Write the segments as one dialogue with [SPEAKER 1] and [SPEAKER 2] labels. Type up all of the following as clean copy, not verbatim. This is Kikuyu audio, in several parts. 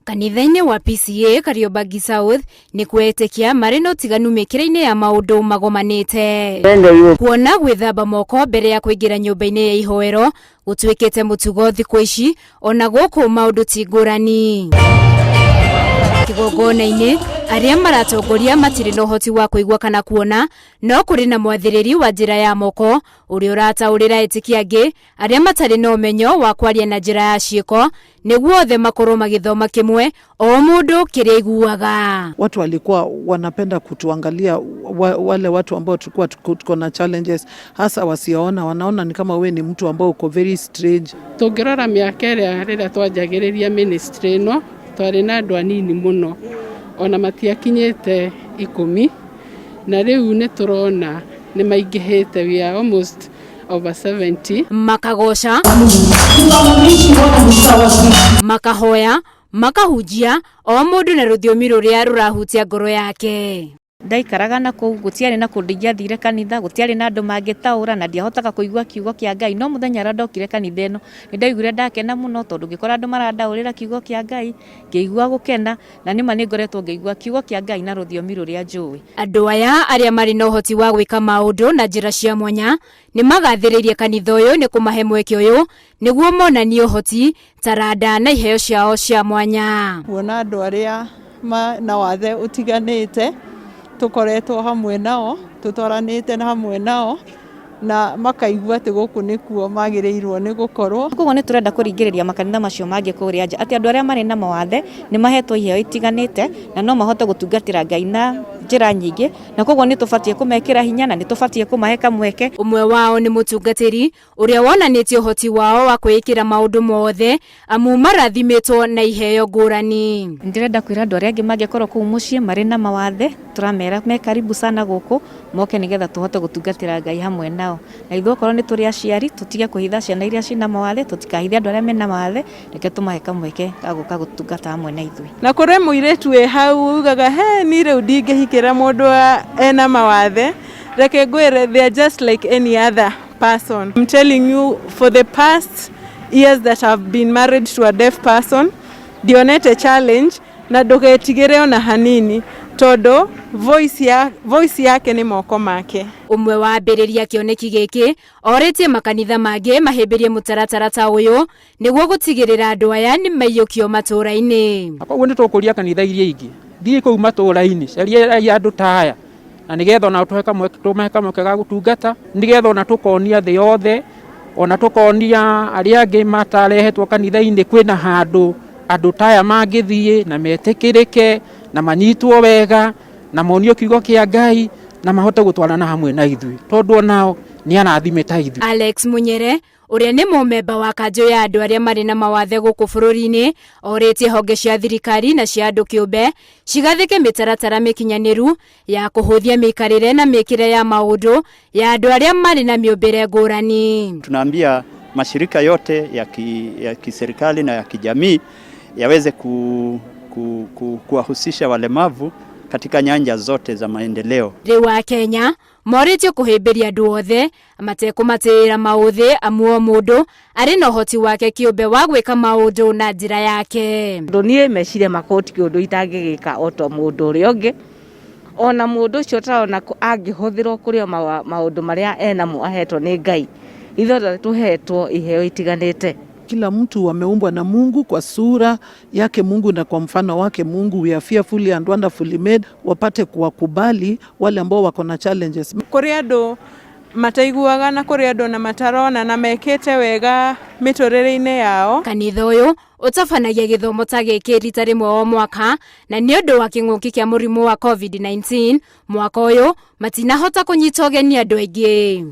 [SPEAKER 1] Kanitha-inĩ wa PCEA Kariobangi South nĩ kwetĩkia marĩ na ũtiganu mĩkĩre-inĩ ya maũndũ magomanĩte. Kuona gwĩthamba moko mbere ya kũingĩra nyũmba-inĩ ya ihoero gũtuĩkĩte mũtugo thikũ ici, ona gũkũ maũndũ ti ngũrani. Kĩgongona-inĩ, arĩa maratongoria matirĩ na ũhoti wa kũigua kana kuona, no kũrĩ na mwathĩrĩri wa njĩra ya moko ũrĩa ũrataũrĩra etĩkia angĩ arĩa matarĩ na ũmenyo wa kwaria na njĩra ya ciĩko nĩguo othe makorwo magĩthoma kĩmwe o mũndũ kĩrĩa aiguaga.
[SPEAKER 2] Watu walikuwa wanapenda kutuangalia wale watu ambao tulikuwa tuko na challenges, hasa wasioona, wanaona ni kama we ni mtu ambao uko very strange.
[SPEAKER 3] Tũngĩrora mĩaka ĩrĩa rĩrĩa twanjagĩrĩria ministry ĩno, twarĩ na andũ anini mũno, ona matiakinyĩte 10, na rĩu nĩ tũrona nĩ maingĩhĩte, we are almost over 70.
[SPEAKER 1] Makagoca, makahoya, makahunjia o mũndũ na rũthiomi rũrĩa rũrahutia ngoro yake.
[SPEAKER 4] Ndaikaraga na kũu, gũtiarĩ na kũndũ ingĩathire kanitha, gũtiarĩ na andũ mangĩtaũra na ndiahotaga kũigua kiugo kĩa Ngai. No mũthenya ũrĩa ndokire kanitha ĩno nĩ ndaiguire ndakena mũno, tondũ ngĩkora andũ marandaũrĩra kiugo kĩa Ngai, ngĩigua gũkena, na nĩma nĩ ngoretwo ngĩigua kiugo kĩa Ngai na rũthiomi rũrĩa njũĩ.
[SPEAKER 1] Andũ aya arĩa marĩ na ũhoti wa gwĩka maũndũ na njĩra cia mwanya nĩ magathĩrĩirie kanitha ũyũ nĩ kũmahe mweke ũyũ nĩguo monanie ũhoti, taranda na iheo ciao cia mwanya.
[SPEAKER 5] Kuona andũ arĩa na wathe ũtiganĩte tũkoretwo hamwe nao, tũtwaranĩte hamwe nao, na makaigua atĩ gũkũ nĩkuo magĩrĩirwo nĩ gũkorwo.
[SPEAKER 4] Koguo nĩ tũrenda kũringĩrĩria makanitha macio mangĩ kũrĩa nja atĩ andũ arĩa marĩ na mawathe nĩ mahetwo iheo itiganĩte na no mahote gũtungatĩra Ngai na njĩra nyingĩ, na koguo nĩ tũbatiĩ kũmekĩra hinya na nĩ tũbatiĩ kũmahe kamweke.
[SPEAKER 1] Ũmwe wao nĩ mũtungatĩri ũrĩa wonanĩtie ũhoti wao wa kwĩĩkĩra maũndũ mothe amu marathimĩtwo na iheo ngũrani.
[SPEAKER 4] Ndĩrenda kwĩra andũ arĩa angĩ mangĩkorwo kũu mũciĩ marĩ na mawathe, tũramera me karibu sana gũkũ moke nĩgetha tũhote gũtungatĩra Ngai hamwe nao. Na ithuĩ okorwo nĩ tũrĩ aciari, tũtige kũhitha ciana iria ciĩna mawathe, tũtikahithe andũ arĩa mena mawathe, reke tũmahe kamweke ga gũka gũtungata hamwe na ithuĩ.
[SPEAKER 5] Na kũrĩ mũirĩtu wĩ hau ugaga he ni rĩu ndingĩhikĩra mũndũ ena mawathe, reke ngwĩre they are just like any other person. I'm telling you, for the past years that I've been married to a deaf person, ndionete challenge na ndũgetigĩre ona hanini tondũ voice yake nĩ moko make.
[SPEAKER 1] Ũmwe wa ambĩrĩria kĩoneki gĩkĩ orĩtie makanitha mangĩ mahĩmbĩrie mũtaratara ta ũyũ nĩguo gũtigĩrĩra andũ aya nĩ maiyũkio matũũra-inĩ.
[SPEAKER 6] Koguo nĩ tũkũria kanitha iria ingĩ thiĩ kũu matũũra-inĩ, cariai andũ ta aya na nĩgetha ona tũmahe kamweke ga gũtungata, nĩgetha ona tũkonia thĩ yothe, ona tũkonia arĩa angĩ matarehetwo kanitha-inĩ kwĩna handũ andũ ta aya mangĩthiĩ na metĩkĩrĩke na manyitwo wega na monio kiugo kĩa Ngai na mahote gũtwarana hamwe na ithuĩ tondũ onao nĩ arathime ta ithuĩ.
[SPEAKER 1] Alex Munyere ũrĩa nĩ mũmemba wa kanjũ ya andũ arĩa marĩ na mawathe gũkũ bũrũri-inĩ orĩtie honge cia thirikari na cia andũ kĩũmbe cigathĩke mĩtaratara mĩkinyanĩru ya kũhũthia mĩikarĩre na mĩkĩre ya maũndũ ya andũ arĩa marĩ na mĩũmbĩre ngũrani.
[SPEAKER 7] Tunaambia mashirika yote ya kiserikali na ya kijamii yaweze kuwahusisha walemavu katika nyanja zote za maendeleo.
[SPEAKER 1] Rĩu wa Kenya morĩtio kũhĩmbĩria andũ othe matekũmatĩĩra maũthĩ amu o mũndũ arĩ na ũhoti wake kĩũmbe wa gwĩka maũndũ na njĩra yake.
[SPEAKER 8] Tondũ niĩ meciria makwa gũtirĩ ũndũ itangĩgĩka o ta mũndũ ũrĩa ũngĩ, ona mũndũ ũcio ũtarona angĩhũthĩrwo kũrĩ o maũndũ marĩa enamo ahetwo nĩ Ngai. Ithuothe tũhetwo iheo itiganĩte.
[SPEAKER 2] Kila mtu ameumbwa na Mungu kwa sura yake Mungu na kwa mfano wake Mungu. We are fearfully and wonderfully made. Wapate kuwakubali wale ambao wako na challenges.
[SPEAKER 5] Kũrĩ andũ mataiguaga na kũrĩ andũ na matarona na mekĩte wega mĩtũrĩre-inĩ yao.
[SPEAKER 1] Kanitha ũyũ ũtabanagia gĩthomo ta gĩkĩ rita rĩmwe o mwaka, na nĩ ũndũ wa kĩng'ũki kĩa mũrimũ wa COVID-19 mwaka ũyũ matinahota kũnyita ũgeni andũ aingĩ.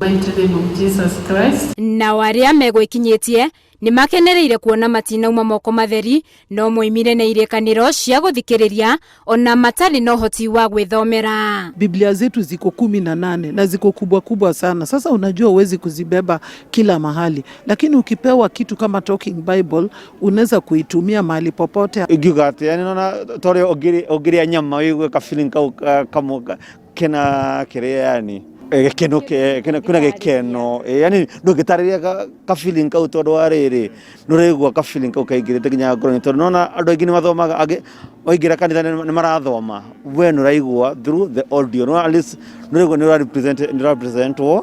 [SPEAKER 1] Nao arĩa megwĩkinyĩtie nĩ makenereire kuona matinauma moko matheri, no moimire na irĩkanĩro cia gũthikĩrĩria ona matarĩ na ũhoti wa gwĩthomera.
[SPEAKER 2] Biblia zetu ziko 18 na ziko kubwa kubwa sana. Sasa unajua huwezi kuzibeba kila mahali, lakini ukipewa kitu kama Talking Bible unaweza kuitumia mahali popote.
[SPEAKER 9] Ingiuga atĩ, yani nona tore ũngĩrĩa nyama ũigue ka feeling kau kamwe kena kĩrĩa yani. Gĩkeno kwĩna gĩkeno. Yani ndũngĩtarĩria ka feeling kau, tondũ wa rĩrĩ, nĩũraigua ka feeling kau kaingĩrĩte nginya ngoro-inĩ, tondũ nĩwona andũ aingĩ nĩ mathomaga, angĩ waingĩra kanitha nĩ marathoma, we nĩ ũraigua through the audio, no at least nĩ ũraigua nĩ ũrarepresentwo.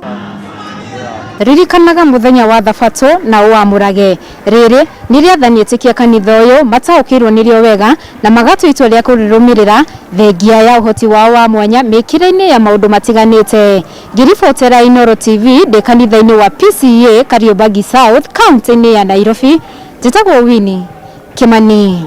[SPEAKER 1] Ririkanaga mũthenya wa thabatũ na ũwamũrage. Rĩrĩ nĩ rĩathani ĩtĩkia kanitha ũyũ mataũkĩirwo nĩrĩo wega na magatua itua rĩa kũrĩrũmĩrĩra, thengia ya ũhoti wao wa mwanya mĩkĩre-inĩ ya maũndũ matiganĩte. Ngĩribotera Inooro TV ndĩ kanitha-inĩ wa PCEA Kariobangi South, kaunti-inĩ ya Nairobi, njĩtagwo Winnie Kimani.